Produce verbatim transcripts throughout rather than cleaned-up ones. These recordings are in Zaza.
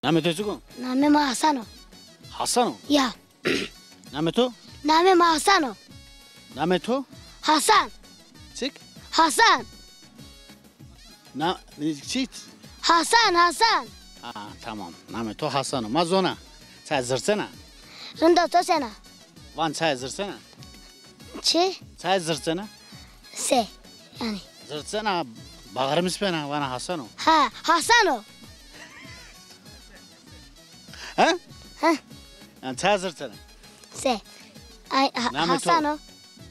Namê to çik o? Namê ma Hasan o. Hasan o? Ya. Namê to? Namê ma Hasan o. Namê to? Hasan. Çik? Hasan. Na, çi? Hasan, Hasan. Ha, tamam. Namê to Hasan o. Ma zona. Çay zirçena? Rind o, to sena? Van çay zirçena? Çi? Çay zirçena? Se, yanî. Zirçena, bağırmış bena, vana Hasan o. Ha, Hasan o. Ha? Ha. Yanî çay zirçena? Se. Ay, ha, Namê to? Hasan o.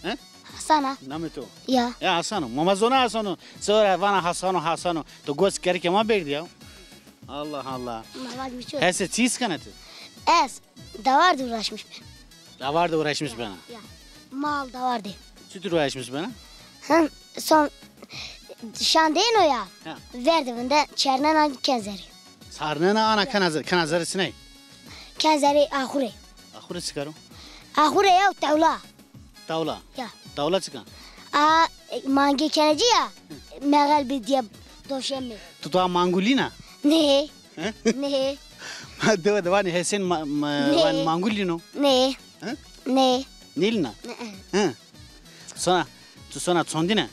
He? Hasan a. Namê to? Ya. Ya Hasan o. Ma, ma zona Hasan o. Sonra vana Hasan o, Hasan o. To gos kerike ma berdî ya. Allah Allah. Ma vazgeçiyorum. Hese çi îs kena ti? Ez dawar de uğraşmış ben. Dawar de uğraşmış bena. Ya. Mal dawar de. Çitur uğraşmış bena? Hı, son şandeyno ya. Ha. Verdi vinde çernena kenzeri. Çarnena ana kena ze-, kena zerê siney? Kenzeri axure. Axure çi karo? Axure ya tawla. Tawla? Ya. Tawla çik a? A, e, mangê kenecî ya. Mexel bi diye doşemê. Tu to mangulîna? Nê. He? Nê. Ma dewe de vanê Hesên ma, ma, Nê. Vanê mangulîno? Nê. He? Nê. Nêlîna? Nê. He. Sona, tu sona çondîne?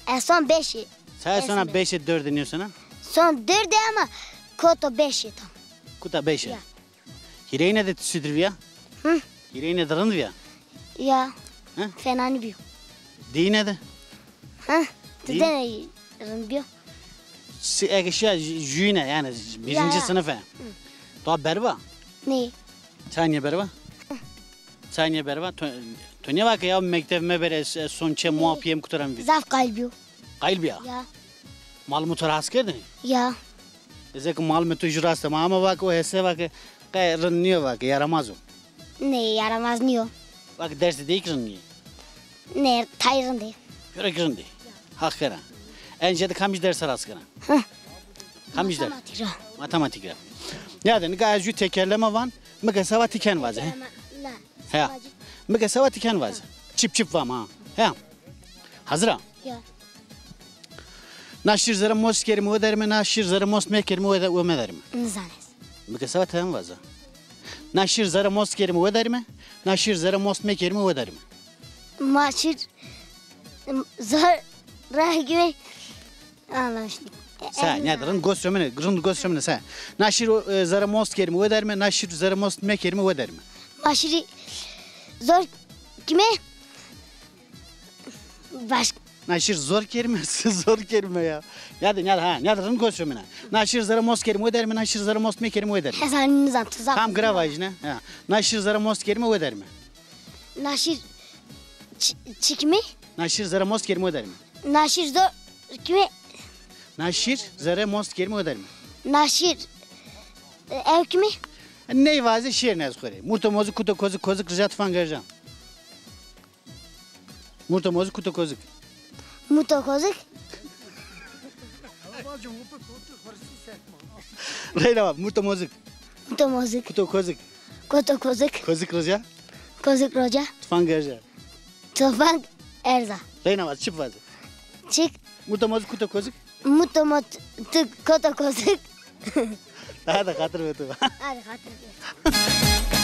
E, son beşî. Çay sona beşî dördî nîyo sona? Son dördî ama koto beşî tam. Kuta beşî? Ya. Hîrêyine de tu südür viya? Hı? Hîrêyine de rind viya? Ya. Hı? Fena nîbîyo. Dîyine de? Hı? Dî? Dîyine rind bîyo. Si ege şiya jü-, jüyine, yanî birinci sınıf e. Hı. To berva? Nê. Çay nîye berva? Hı. Çay nîye berva? To, to nêva ke ya mekteb meberê, e, son çê moa piyem kuturan vî. Zaf qayl bîyo. Qayl bîya? Ya. Mal mi to ra has kerdinî? Ya. Eze ki mal mi to jü rast ma ama va ke o hese va ke qe rind nîyo va ke yaramaz o. Nê, yaramaz nîyo. Va ke dersê dey ki rind nîyê. Nê, tay rind ê. Pêro ki rind ê. Haq kena. En jêde kamij derse rast kena? Hı. Kamij der? Matematîk ra. Matematîk ra. Ya de nika ez jü tekerleme van, mi ke sewa ti ken vaze, he? Tekerleme, ne? Heya. Sewa ci- Mi ke sewa ti ken vaze. Çip çip vam ha. Heya. Hazir a? Ya. Na şîr zere most kerîme we derîme, na şîr zere most mekerîme we de-, we mederîme. Nizan ez. Mi ke sewa ti hem vaze. Na şîr zere most kerîme we derîme, na şîr zere most mekerîme we derîme. Ma şîr, zor ragîme. Anlaştık. Se, ne rind gos romine, rind gos romine se. Na şîr, e, zere most kerîme we derîme, na şîr zere most mekerîme we derîme. Ma şîrî zor kime? Baş- Na şîr zor kerîme, zor kerîme ya. Ya de, ya de, ha, ya de rind gos romine. Na şîr zere most kerîme we derîme, na şîr zere most mekerîme we derîme. Hezan nizan tuzak. Tam gira vajine. Ha. Na şîr zere most kerîme we derîme. Na şîr ç-, çikimi? Na şîr zere most kerîme we derîme. Na şîr zor kimi? Na şîr zere most kerîme we derîme. Na şîr, e, ew kimi? Ney vaze şêrîne ez xo rê. Murto mozik, kuto kozik, kozik rija, tifang erja. Murto mozik, kuto kozik. Muto kozik? Reyna va, murto mozik. Muto mozik. Kuto kozik. Koto kozik. Kozik roja. Kozik roja. Tufang erja. Tufang erza. Reyna va, çip vaze. Çik. Murto mozik, kuto kozik. Muto mot-, tu koto kozik. Hadi xatir be tu. Hadi xatir be.